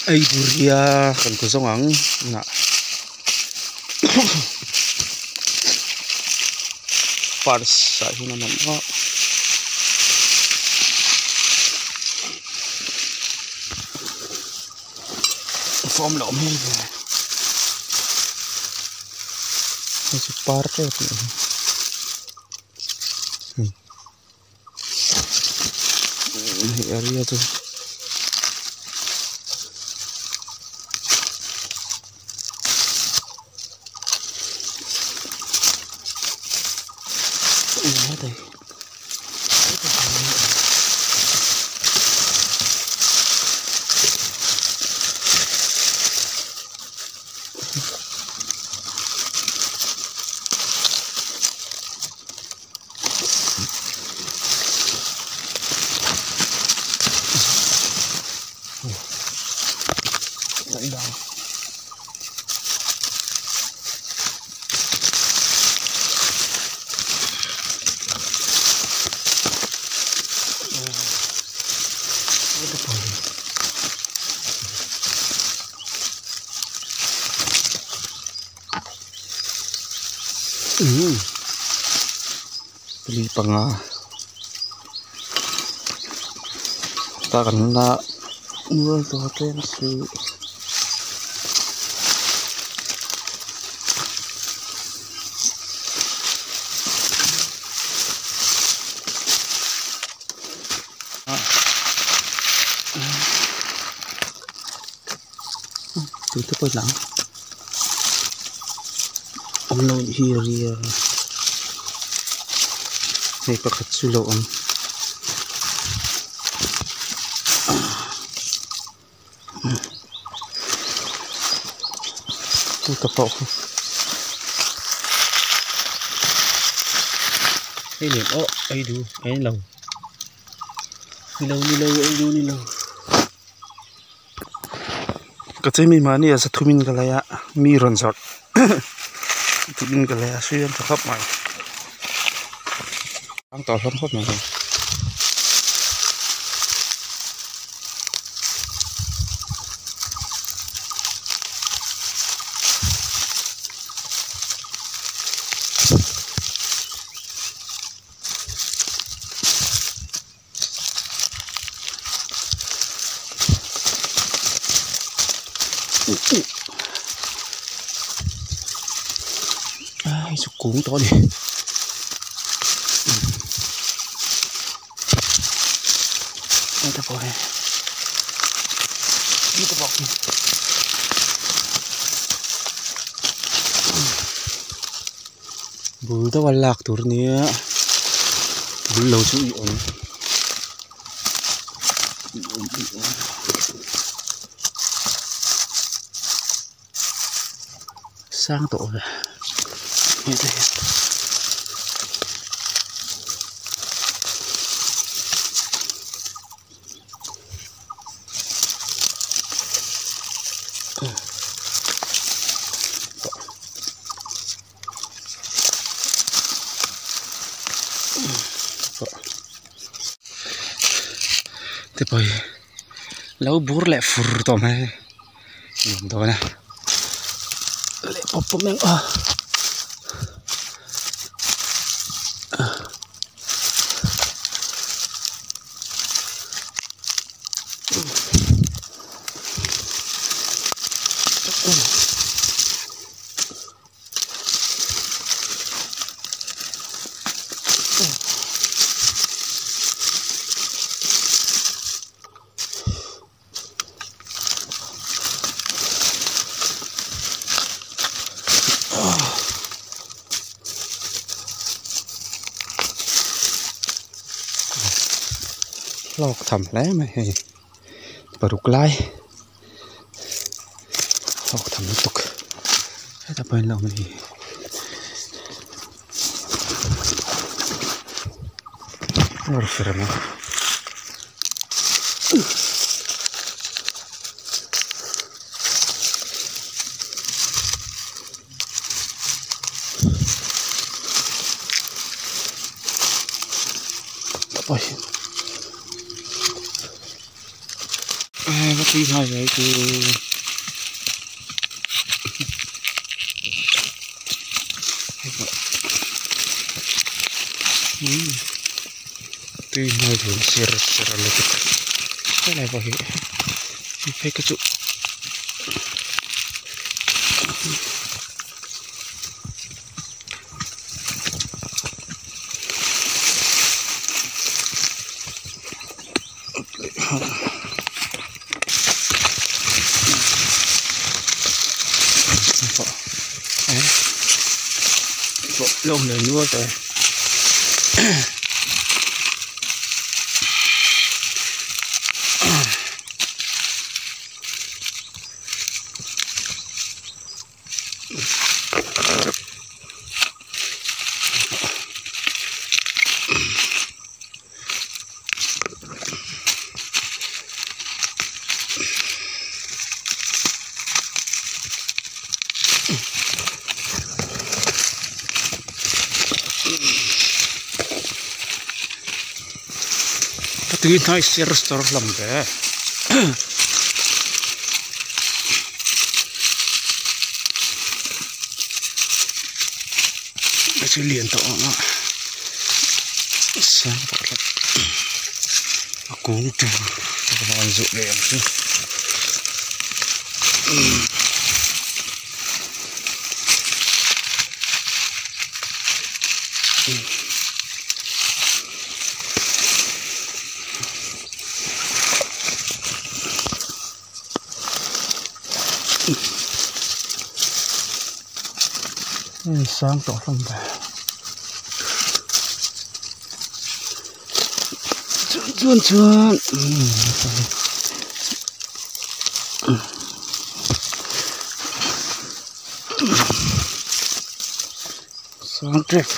Ei tur hian kan ku zawng ang tunah purse ah hian a awm a. Form loh hmel ve hei chu par tep a nih hi hei area chu hetah hi. Pali panga ta kan la mual tawh tlem chu. Tui te pawh lang awm lo hi a ria hei pakhat chu lo awm. Ka pawh khi hei lem aw ei du ei lo ni lo ni lo ei du ni lo ka chei mi mahni a zathum in ka lei a mi rawn zawrh tih in ka lei a hrui an tha khawp mai ang tawh hlawm khawp mai. Hei chu kung tawh a ni heta pawh hi heta pawh hi bul deuha lak tur ania bul lo chu i awm i awm i awm. Sang tawh ve heta hi. Te pawh hi lo bur leh fur tawh mai nuam dawn a leh pawp pawp mai ang aw. Hlawk tham hle mai hei paruk lai hlawk tham lutuk hetah pawh hian lo awm a ni. Va tui hnai ve chu tui hnai dun ser ser lutuk helai pawh hi hei phei kha chu. Lawm leh nual tawh e. Tui hnai ser sawr hlawm ve. Chu lian tawh ang a sang tawh tlat a kung tur te pawh an zawh leh ang chu. Sang tawh hlawm ve chuan chuan chuan sang tep.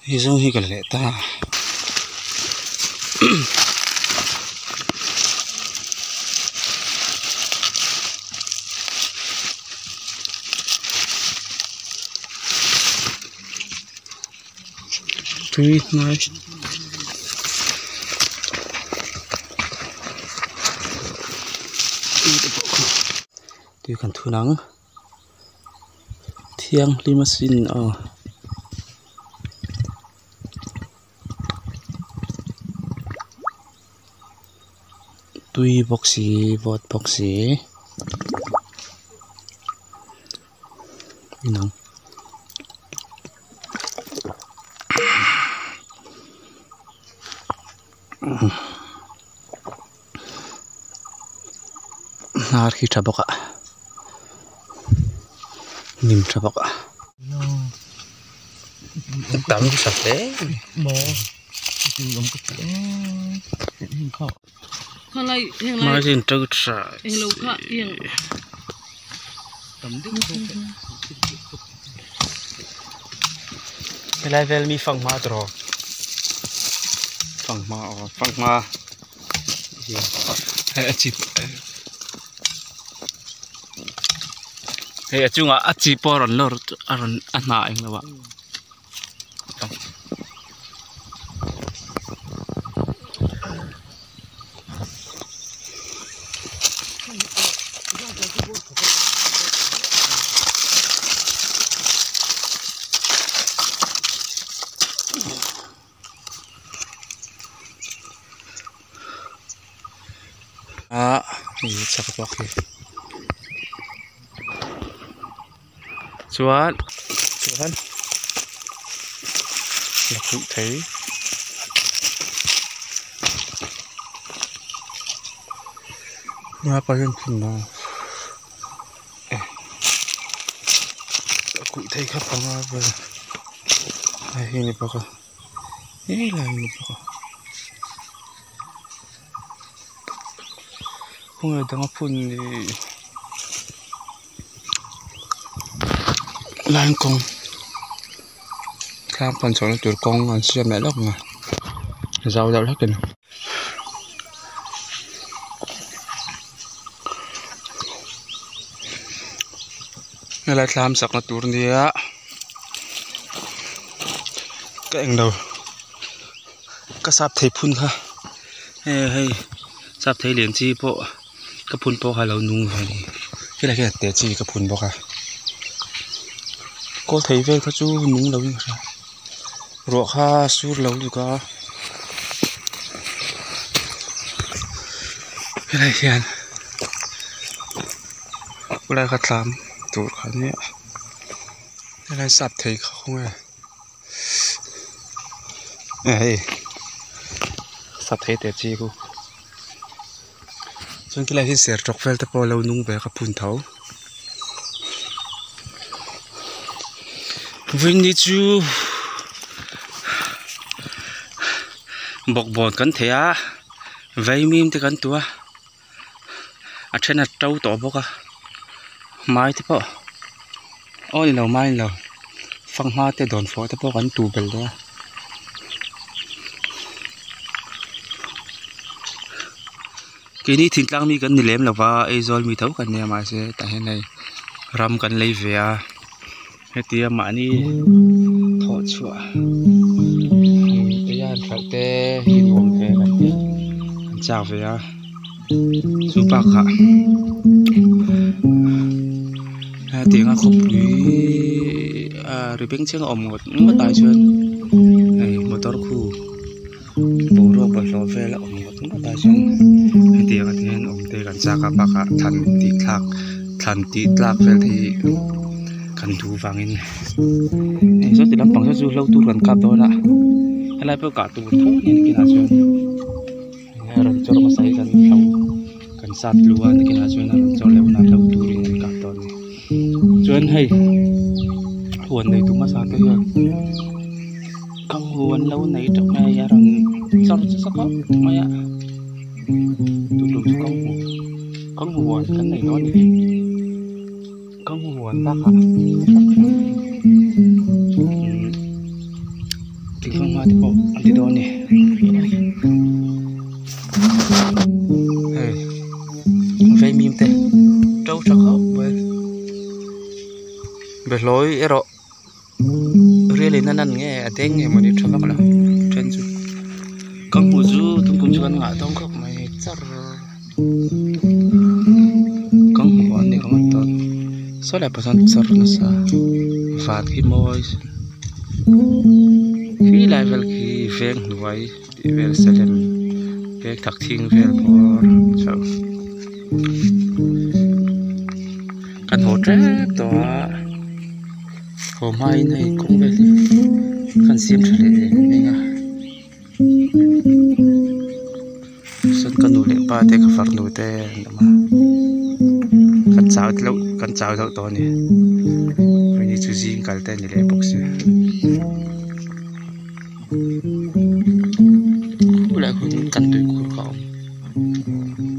Hei zawng hi ka la leh ta tui hnai. Tui kan thun ang thianghlim asin aw. Tui bawk si vawt bawk si inang. Hnar khi tha bawk a hnim tha bawk a tam tha hle mai sin to tha helai vel mi fanghma tawh fanghma aw fanghma. Hei a chi hei a chungah a chi pawh a rawn lawr a rawn a hnah eng lo ah. Hei chak bawk hi chuan chuan la khuh thei nga pa hian phun a la khuh thei kha panga vel hei hi a ni bawk a helai hi a ni bawk a. Khawnge dang a phun ni lai kawng thlang pan chhohna tur kawng an siam leh lawk ang a zau deuh hlek a ni. Helai thlam sakna tur nia ka englo ka sap thei phun kha hei sap thei lian chi pawh ka phun pawh kha a lo nung ve a ni helai hian te chi ka phun bawk a kawl thei vel kha chu nung lo in ka hria ruah kha a sur lo lutuk a helai hian helai kha tlam tur kha nia helai sap thei kha khawnge. Hei sap thei teh chi khu chuan khilai hi sertawk vel te pawh a lo nung ve ka phun tho vawiin chu bawkbawn kan thei a vaimim te kan tuh a a then a to tawh bawk a mai te pawh aw ni lo mai ni lo fanghma te dawnfawh te pawh kan tuh belh leh a keini thingtlang mi kan ni lem lo va Aizawl mi tho kan nia mahse tah hian hei ram kan lei ve a hetia mahni thawh chhuah te hian hralh te hi nuam ve kan ti a an chak ve a chu bakah hetianga khawpui ah ri bengchheng a awm ngawt ngawt ah chuan hei motor khu boruak bawlhhlawh vel a awm ngawt ngawt ah chuan hetiang ah te hian awm te kan chak a bakah thlan tih thlak thlan tih tlak vel te hi kan duh vangin hei saw ti lampang saw chu hlo tur kan kap dawn a helai pawh kah tur tho a ni nakinah chuan a rawn chawr hmasa hi kan hlo kan sat luh a nakinah chuan a rawn chawr leh hunah hlo turin an kap dawn a ni chuan hei huan nei tu hmasa te hian ka huan lo nei teuh mai a rawn chawr nasa khawp mai a tun tum chu ka hmu ka hmu huan kan nei dawn a ni ka hmu huan bakah hrang hrang thingkung hma te pawh an ti dawn a ni hei vaimim te to tha khawp mai behlawi erawh. Rial in a lan nge a deng nge mawni tha vak lo then chu ka hmuh chu tun chu kan ngah dawn khawp mai char ka hmuh a ni ringawt tawh saw lai pawh sawn char nasa van khi mawi khi lai vel khi veng hnuai tih vel salem veng thak thing vel bawr chho kan haw tep tawh a. Haw hmain hei kawng vel hi kan siam tha leh em em a sawn ka nu leh pa te ka farnu te an awm a kan chau deuh kan chau deuh tawh a ni keini chu zing kal te a ni leh bawk sia khulai ah khuan kan tuikhur kha a awm.